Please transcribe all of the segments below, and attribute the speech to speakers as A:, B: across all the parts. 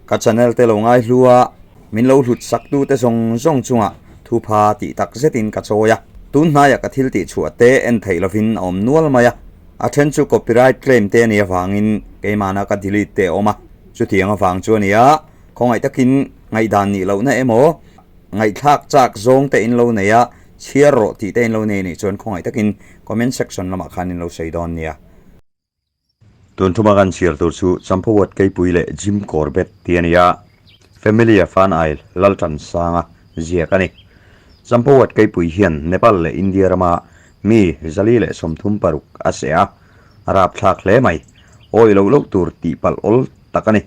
A: Ka channel te lo ngai hlu a, min lo hlut sak tu te zawng zawng chungah thupha tih tak zetin ka chawi a. Tun hnaiah ka thil tih chhuah te en theih lovin a awm nual mai a, a then chu copyright claim te a nih avangin keimahna ka delete te a awm a, chutiang avang chu a ni a, khawngaih takin ngaihdan nih lohna emaw ngaihthlak chak zawng te in lo nei a, chhiar rawh tih te in lo nei a nih chuan khawngaih takin comment section lamah khan in lo sawi dawn nia. Tun thuma kan chhiar tur chu Champawat Keipui leh Jim Corbett tih a ni a, Family a Fan Ail Laltansanga ziak a ni. Champawat Keipui hian Nepal leh India rama mi 436 a seh a, a rapthlak hle mai. Awih loh loh tur tih palh awl tak a ni.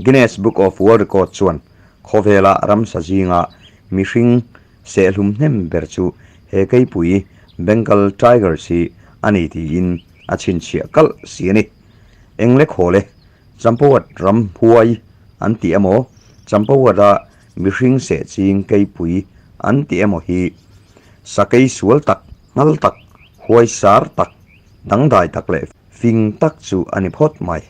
A: Guinness Book of World Record chuan khawvela ramsa zinga mihring Sehlum hnem ber chu he keipui Bengal Tigers hi a ni tiin a chhinchhiah kalh si a ni. Engle khawl e, Champawat ram huai an tih emaw, Champawat-a mihring seh ching keipui an tih emaw hi sakei sual tak, nghal tak, huai sar tak, dangdai tak leh fing tak chu a ni phawt mai.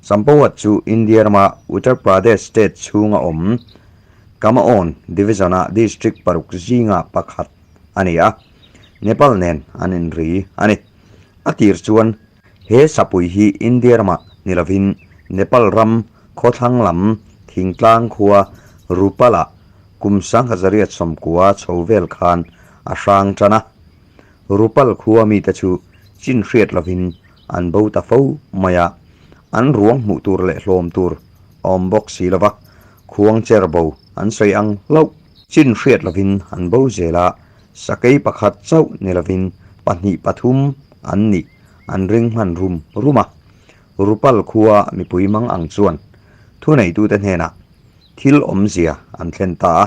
A: Champawat chu India rama Uttar Pradesh state chhunga awm Kamaon Division-a district paruk zinga pakhat a ni a, Nepal nen an inri a ni. A tir chuan he sapui hi India ramah ni lovin Nepal ram khawthlang lam thingtlang khua Rupal-ah kum 1990 chho vel khan a hrang tan a. Rupal khua mite chu chin hriat lovin an bo ta fo mai a, an ruang hmuh tur leh hlawm tur a awm bawk si lova, khuang cher bo an sawi ang hlauh. Chin hriat lovin an bo zel a, sakei pakhat chauh ni lovin pahnih pathum an nih an ring hman rum rum a. Rupal khua mipui mang ang chuan thuneitute hnenah thil awmzia an thlen ta a.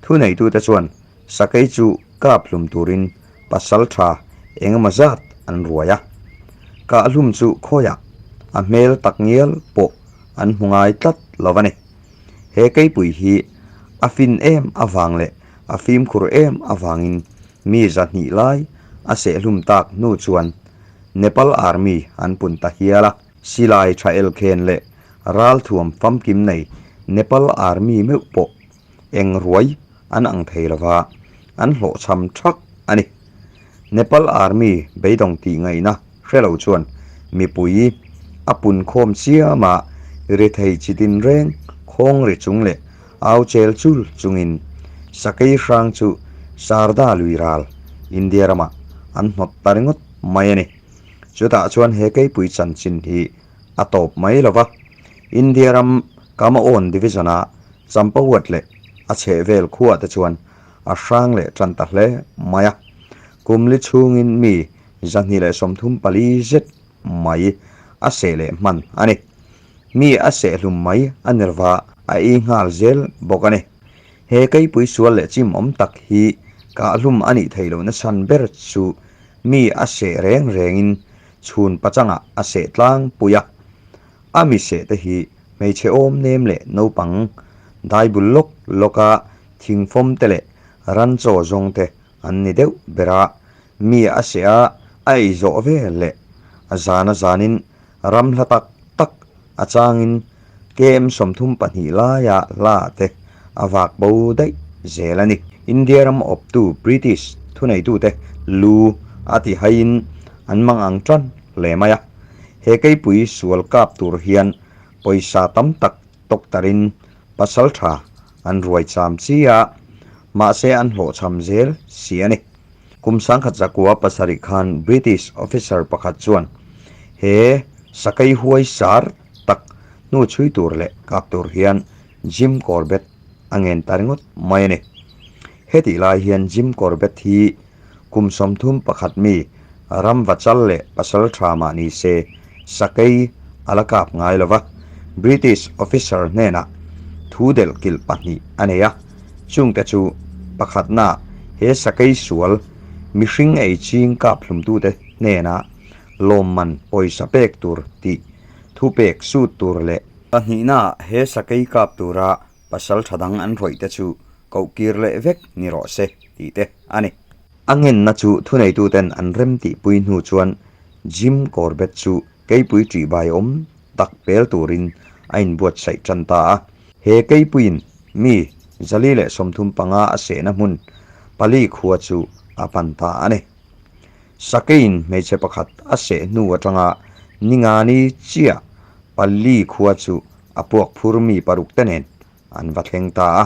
A: Thuneitute chuan sakei chu kap hlum turin pasal tha engemaw zat an ruai a. Kah hlum chu khawiah a hmel tak ngial pawh an hmu ngai tlat lo a ni. He keipui hi a fin em avang leh a fimkhur em avangin mi 200 lai a sehhlum tak hnu chuan Nepal Army an pun ta hial a. Silai tha elkhen leh ralthuam famkim nei Nepal Army meuh pawh eng ruai an ang thei lova, an hlawhchham thak a ni. Nepal Army beidawng tih ngaihna hre lo chuan mipui a pun khawm chiam a, rethei chi tinreng khawng ri chung leh au chel chul chungin sakei hrang chu Sarda lui ral India ramah an hnawt ta ringawt mai a ni. Chutah chuan he keipui chanchin hi a tawp mai lova, India ram Kamaon Division-a Champawat leh a chhehvel khuah te chuan a hrang leh tan ta hle mai a. Kum li chhungin mi 234 zet mai a seh leh hman a ni. Mi a seh hlum mai a ni lova, a ei nghal zel bawk a ni. He keipui sual leh chim awm tak hi kah hlum a nih theih lohna chhan ber chu mi a seh reng rengin chhun pachangah a seh tlangpui a. A mi seh te hi hmeichhe awm nem leh naupang dai bul lawk lawka thingfawm te leh ran chaw zawng te an ni deuh ber a, mi a seh a, a ei zawh vel leh a zan a zanin ram hla tak tak a changin KM 32 laia hla te a vak bo daih zel a ni. India ram awptu British thuneitute lu a ti haiin an mang ang tan hle mai a. He keipui sual kap tur hian pawisa tam tak tawk tarin pasal tha an ruai cham chi a, mahse an hlawhchham zel si a ni. Kum 1907 khan British officer pakhat chuan he sakei huai sar tak hnu chhui tur leh kap tur hian Jim Corbett a ngen ta ringawt mai a ni. Hetih lai hian Jim Corbett hi kum 31 mi ram vachal leh pasal tha mah ni se sakei a la kap ngai lova, British officer hnenah thu delh kilh pahnih a nei a, chungte chu pakhatna he sakei sual mihring ei ching kap hlumtute hnenah lawmman pawisa pek tur tih thu pek sut tur leh pahnihna he sakei kap tura pasal tha dang an rawih te chu koh kir leh vek ni rawh se tih te a ni. A ngenna chu thuneituten an rem tihpui hnu chuan Jim Corbett chu keipui ṭihbai awm tak pel turin a inbuatsaih tan ta a. He keipuiin mi 435 a sehna hmun pali khua chu a pan ta a ni. Sakeiin hmeichhe pakhat a seh hnu atanga ningani chiah pali khua chu a puak phur mi paruk te nen an va thleng ta a.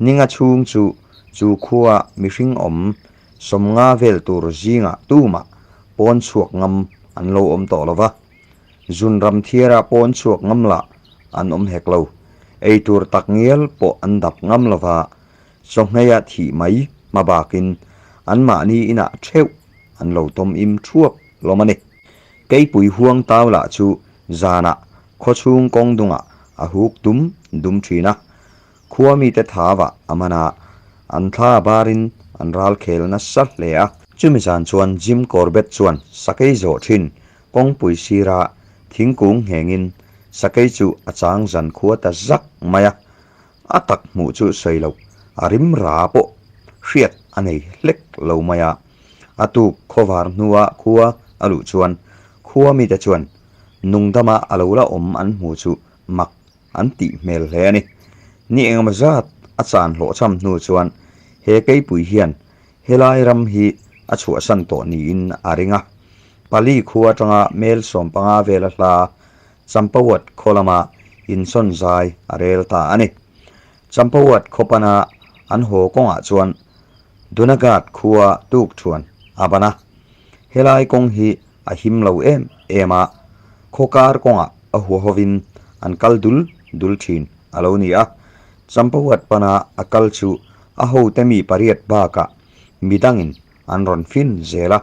A: Ninga chhung chu chu khua mihring awm 50 vel tur zingah tumah pawn chhuak ngam an lo awm tawh lo va. Zun ram thiara pawn chhuak ngam lah an awm hek lo. Ei tur tak ngial pawh an dap ngam lo va, chawhmeiha thih mai hma bakin anmahni inah theuh an lo tawm im thuap hlawm a ni. Keipui huang tau lah chu zanah khawchhung kawng dungah a huk dum dum thin a, khua mite thavah a man a, an thla barin an ral khel nasa hle a. Chumi zan chuan Jim Corbett chuan sakei zawh thin kawngpui sira thingkung nghengin sakei chu a chang zan khua ta zak mai a, a tak hmuh chu sawi loh, a rim ra pawh hriat a nei hlek lo mai a. A tuk khawvar hnua khua a luh chuan khua mite chuan nungdama a lo la awm an hmu chu mak an tih hmel hle a ni. Ni engemaw zat a chan hlawhchham hnu chuan he keipui hian helai ram hi a chhuahsan tawh niin a ring a. Pali khua atanga mel 15 vela hla Champawat khaw lama insawn zai a rel ta a ni. Champawat khaw pana an haw kawngah chuan Dunagat khua tuk thuan a ban a. Helai kawng hi a him lo em em a, khaw kar kawngah a huahovin an kal dul dul thin a lo ni a. Champawat pana a kal chu a hote mi pariat bakah midangin an rawn fin zel a.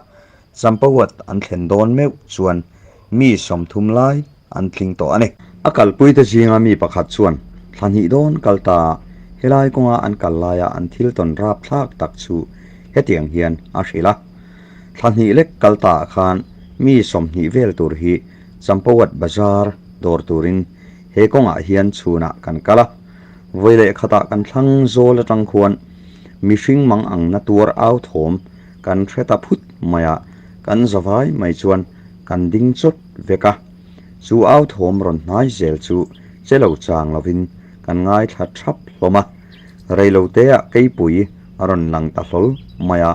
A: Champawat an thlen dawn meuh chuan mi 30 lai an tling tawh a ni. A kalpuite zinga mi pakhat chuan thla hnih dawn kal ta helai kawnga an kal laia an thil tawn rap thlak tak chu hetiang hian a hrilh a. Thla hnih lek kal ta ah khan mi 20 vel tur hi Champawat bazar dawr turin he kawngah hian chhunah kan kal a. Vawi leh khatah kan thlang zawl atang khuan mihring mang ang na tuar au thawm kan hre ta phut mai a, kan zavai mai chuan kan ding chawt vek a. Chu au thawm rawn hnai zel chu che lo chang lovin kan ngaithla thap hlawm a. Reiloteah keipui a rawn lang ta hlawl mai a,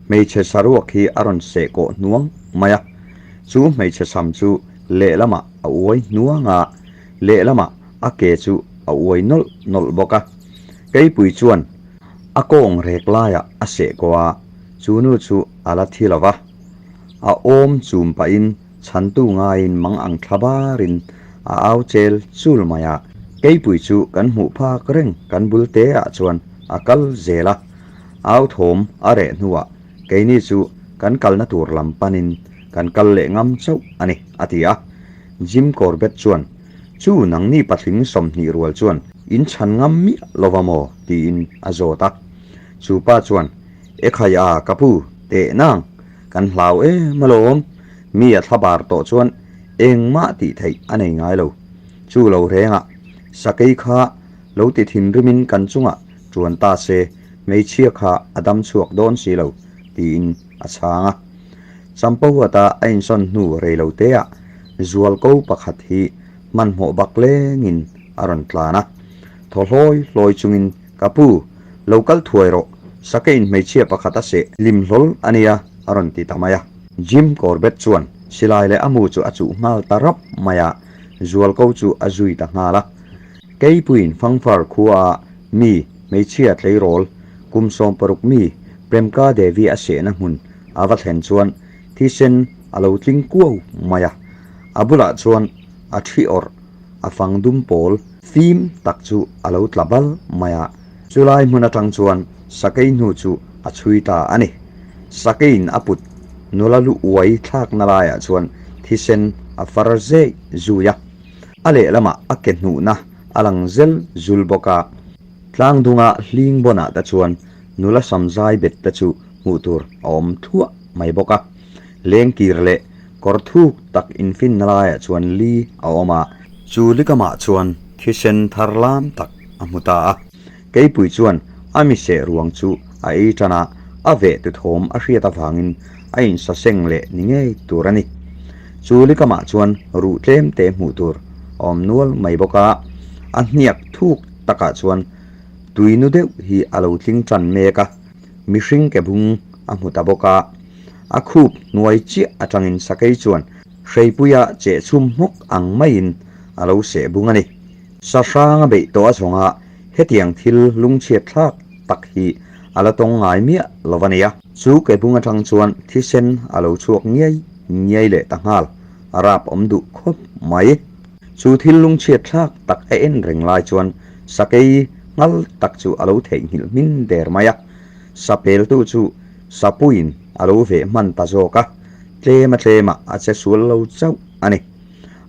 A: hmeichhe saruak hi a rawn seh kawh hnuang mai a. Chu hmeichhe sam chu lehlamah a uai hnuang a, lehlamah a ke chu a uai nawlh nawlh bawk a. Keipui chuan a kawng rek laiah a seh kawh a, chu nu chu a la thi lo va. A awm chum pahin chhantu ngaiin mang ang thla barin a au chel chul mai a. Keipui chu kan hmuh phak reng kan bul te ah chuan a kal zel a. Au thawm a reh hnuah keini chu kan kalna tur lam panin kan kal leh ngam chauh a ni, a ti a. Jim Corbett chuan, Chu nangni patling 20 rual chuan in chhan ngam miah lova maw? tiin a zawt a. Chu pa chuan, E khai a, ka pu, teh nang, kan hlau em alawm, mi a thla bar tawh chuan engmah tih theih a nei ngai lo. Chu lo rengah sakei kha lo ti thinrimin kan chungah tuan ta se, hmeichhia kha a dam chhuak dawn si lo, tiin a chhang a. Champawata a insawn hnu reiloteah zualko pakhat hi hmanhmawh bak lengin a rawn tlan a. Thaw hlawi hlawi chungin, Ka pu, lo kal thuai rawh, sakeiin hmeichhia pakhat a seh hlim hlawl a nia, a rawn ti ta mai a. Jim Corbett chuan silai leh a mu chu a chuh nghal ta rap mai a, zualko chu a zui ta nghal a. Keipuiin Fangfar khuaah mi hmeichhia tleirawl kum 60 mi Premka Devi a sehna hmun a va thlen chuan thisen a lo tling kuau mai a. A bulah chuan a thi awrh a fang dum pawl fim tak chu a lo tla bal mai a. Chulai hmun atang chuan sakei hnu chu a chhui ta a ni. Sakeiin a put nula lu uai thlakna laiah chuan thisen a far zeh zui a. A lehlamah a ke hnuhna a lang zel zul bawk a. Tlang dunga hling bawnah te chuan nula sam zai bet te chu hmuh tur a awm thuah mai bawk a. Lengkir leh kawr thuk tak infinna laiah chuan li a awm a. Chu likamah chuan thisen thar lam tak a hmu ta a. Keipui chuan a mi seh ruang chu a ei tan a, a veh tu thawm a hriat avangin a insaseng leh ni ngei tur a ni. Chu likamah chuan ruh tlem te hmuh tur a awm nual mai bawk a, a hniak thuk takah chuan tui nu deuh hi a lo tling tan mek a, mihring ke bung a hmu ta bawk a, a khup hnuai chiah atangin sakei chuan hreipuia cheh chhum hmawk ang maiin a lo seh bung a ni. Sa hrang a beih tawh a zawnga hetiang thil lungchhiat thlak tak hi a la tawng ngai miah lo a nia. Chu ke bung atang chuan thisen a lo chhuak ngiai ngiai leh ta nghal, a rap awm duh khawp mai. Chu thil lungchhiat thlak tak a en reng lai chuan sakei nghal tak chu a lo theihnghilh hmin der mai a, sa peltu chu sapuiin a lo veh hman ta zawk a, tlem a tlemah a che sual lo chauh a ni.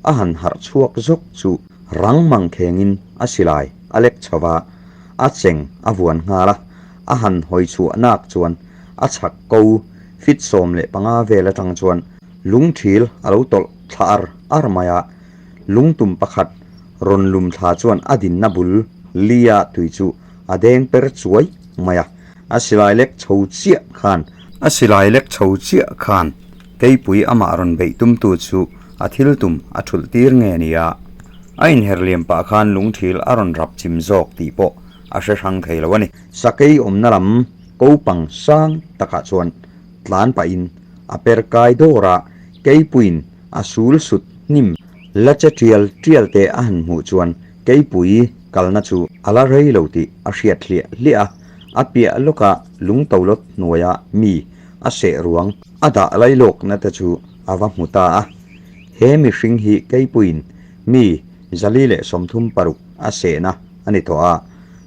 A: A han harh chhuak zawk chu rang mang khengin a silai a lek chho va, a cheng a vuan nghal a, a han hawi chhuah nak chuan a chhak ko fit 15 vel atang chuan lungthil a lo tawlh thla ar ar mai a, lungtum pakhat rawn lum thla chuan a dinna bul lia tui chu a deng per chuai mai a, a silai lek chho chiah khan a silai lek chho chiah khan keipui amah rawn beih tumtu chu a thil tum a thulh tir nge nia. A inher liam pah khan lungthil a rawn rap chim zawk tih pawh a hre hrang thei lo a ni. Sakei awmna lam kopang sang takah chuan tlan pahin a per kai dawr a, keipuiin a sul sut hnim la che tial tial te a han hmuh chuan keipui kalna chu a la rei lo tih a hriat hliah hliah a, a piah lawka lungtolawt hnuaia mi a seh ruang a dah lailawkna te chu a va hmu ta a. He mihring hi keipuiin mi 136 a sehna a ni tawh a,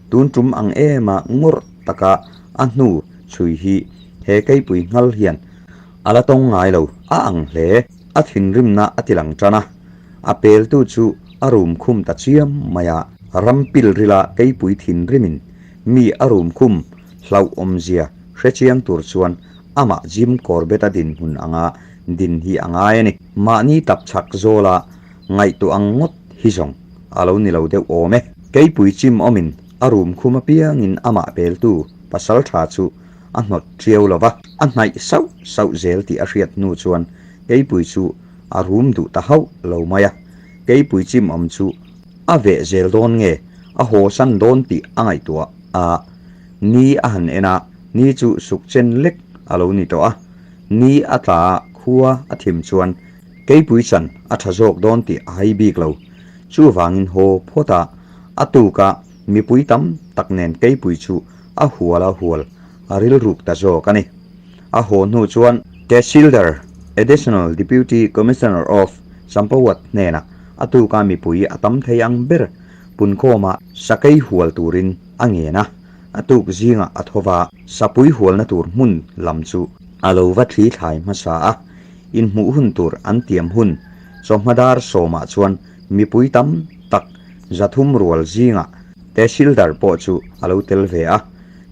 A: tun tum ang ema ngawrh taka a hnu chhui hi he keipui nghal hian a la tawng ngai lo a ang hle. A thinrimna a ti lang tan a, a peltu chu a rum khum ta chiam mai a. Ram pilrila keipui thinrimin mi a rum khum hlauhawmzia hre chiang tur chuan amah Jim Corbett-a dinhmun anga din hi a ngai a ni. Mahni tap chhak zawla ngaihtuah ang ngawt hi zawng a lo ni lo deuh awm e. Keipui chim awmin a rum khum apiangin amah peltu pasal tha chu a hnawt ṭiau lo va, a hnaih sauh sauh zel tih a hriat hnu chuan keipui chu a rum duh ta hauh lo mai a. Keipui chim awm chu a veh zel dawn nge a haw san dawn tih a ngaihtuah a, ni a han en a, ni chu suk chen lek a lo ni tawh a, ni a tla a, khua a thim chuan keipui chan a tha zawk dawn tih a hai bik lo. Chuvangin haw phawt a, a tuk a, mipui tam tak nen keipui chu a hual a hual a rilruk ta zawk a ni. A haw hnu chuan Tehsildar, Additional Deputy Commissioner of Champawat hnenah a tuka mipui a tam thei ang ber punkhawma sakei hual turin a ngen a, a tuk zingah a tho va, sapui hualna tur hmun lam chu a lo va thli thlai hmasa a, inhmuh hun tur an tiam hun chawhma dar sawmah chuan mipui tam tak 300 rual zingah Tehsildar pawh chu a lo tel ve a,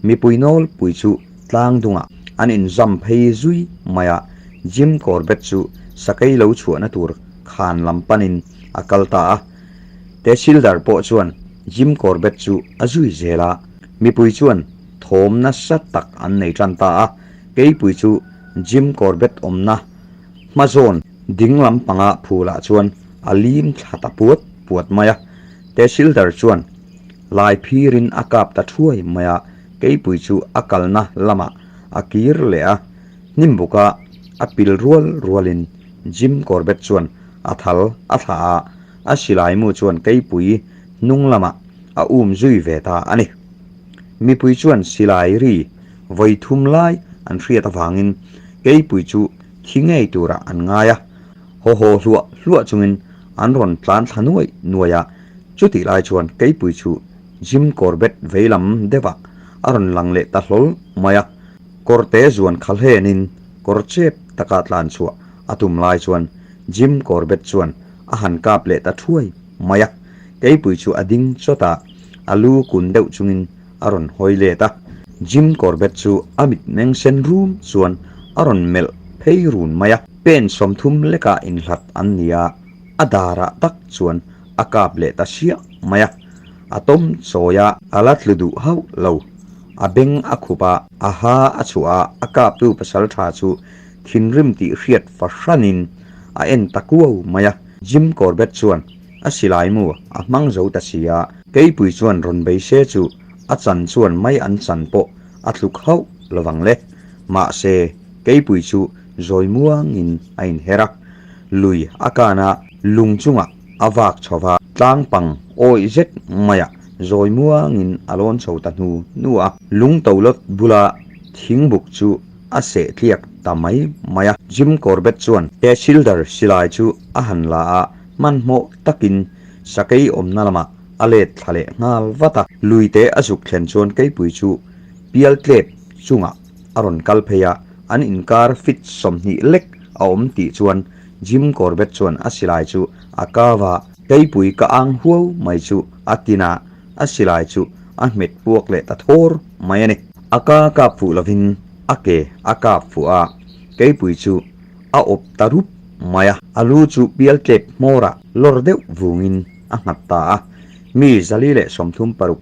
A: mipui nawlpui chu tlang dungah an inzam phei zui mai a, Jim Corbett chu sakei lo chhuahna tur khan lam panin a kal ta a. Tehsildar pawh chuan Jim Corbett chu a zui zel a, mipui chuan thawm nasa tak an nei tan ta a, keipui chu Jim Corbett awmna hma zawn ding lampanga phulah chuan a lim thla ta puat puat mai a. Tehsildar chuan lai phirin a kap ta thuai mai a, keipui chu a kalna lamah a kir leh a, hnimbuka a pil rual rualin Jim Corbett chuan a thal a thlah a, a silaimu chuan keipui hnung lamah a um zui ve ta a ni. Mipui chuan silai ri vawi thum lai an hriat avangin keipui chu thi ngei turah an ngai a, haw haw hluah hluah chungin an rawn tlan thla nuai nuai a, chutih lai chuan keipui chu Jim Corbett vei lam deuhah a rawn lang leh ta hlawl mai a, kawrte zuan kha hlenin kawr chep taka tlan chhuah a tum lai chuan Jim Corbett chuan a han kap leh ta thuai mai a, keipui chu a ding chawt a, a lu kun deuh chungin a rawn hawi let a. Jim Corbett chu a mitmeng sen rum chuan a rawn melh phei run mai a, pen 30 lekah inhlat an ni a, a darah tak chuan a kap leh ta siah mai a, a tawm chawi a, a la tlu duh hauh lo, a beng a khup a, a ha a chhuah a, a kaptu pasal tha chu thinrim tih hriat fahranin a en ta kuau mai a. Jim Corbett chuan. a silai mu a hmang zo ta si a, keipui chuan rawn bei se chu a chan chuan mai an chan pawh a tluk hauh lovang le. Mahse, keipui chu zawi muangin a inher a, lui a kan a, lung chungah a vak chho va, tlang pang awih zet maiah zawi muangin a lawn chho ta hnu hnu a. Lung tolawt bula thingbuk chu a seh tliak ta mai mai a. Jim Corbett chuan he Schilder silai chu a han la a, hmanhmawh takin sakei awmna lamah a let thla leh nghal vat a. Luite a zuk thlen chuan keipui chu pial tlep chungah a rawn kal phei a, an inkar fit 20 lek a awm tih chuan Jim Corbett chuan a silai chu a kau a, keipui ka ang huau mai chu a tin a, a silai chu a hmet puak leh ta thawr mai a ni. A ka kap fuh lovin a ke a kap fuh a, keipui chu a awp ta rup mai a. A lu chu pial tlep hmawrah lawr deuh vungin a nghat ta a, mi 436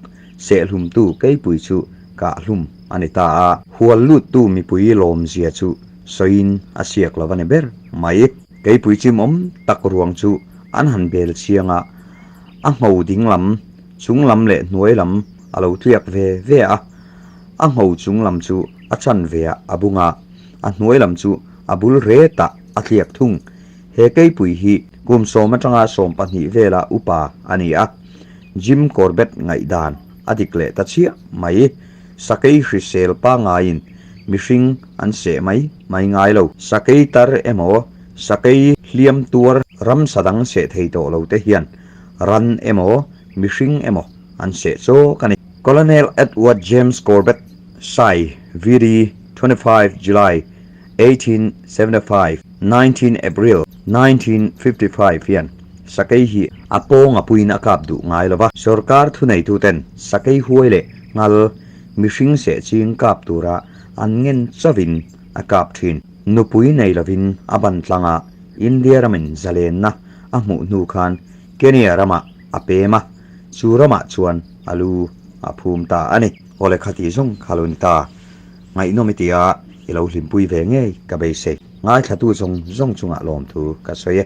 A: sehlumtu keipui chu kahhlum a ni ta a. Hual luttu mipui lawmzia chu sawiin a siak lo a ni ber mai. Keipui chimawm tak ruang chu an han bel chiang a, a ngho ding lam, chung lam leh hnuai lam a lo tliak ve ve a, a ngho chung lam chu a chan ve ah a bung a, a hnuai lam chu a bul ret ah a tliak thung. He keipui hi kum sawm atanga 12 vela upa a ni a, Jim Corbett ngaihdan a dik leh ta chiah mai. Sakei hrisel pangaiin mihring an seh mai mai ngai lo. Sakei tar emaw, sakei hliam tuar ramsa dang seh thei tawh lo te hian ran emaw, mihring emaw an seh chawk a ni. Colonel Edward James Corbett Sai, VD, 25 July, 1875, 19 April, 1955 hian sakei hi a pawng a puiin a kap duh ngai lo va. Sorkar thuneituten sakei huai leh nghal mihring seh ching kap tura an ngen chauhin a kap thin. Nupui nei lovin a ban tlang a, India ramin zalenna a hmuh hnu khan Kenya ramah a pem a, chu ramah chuan a lu a phum ta a ni. Awle khati zawng kha lo ni ta. Ngaihnawm i tia i lo hlimpui ve ngei ka beisei. Ngaithlatu zawng zawng chungah lawmthu ka sawi e.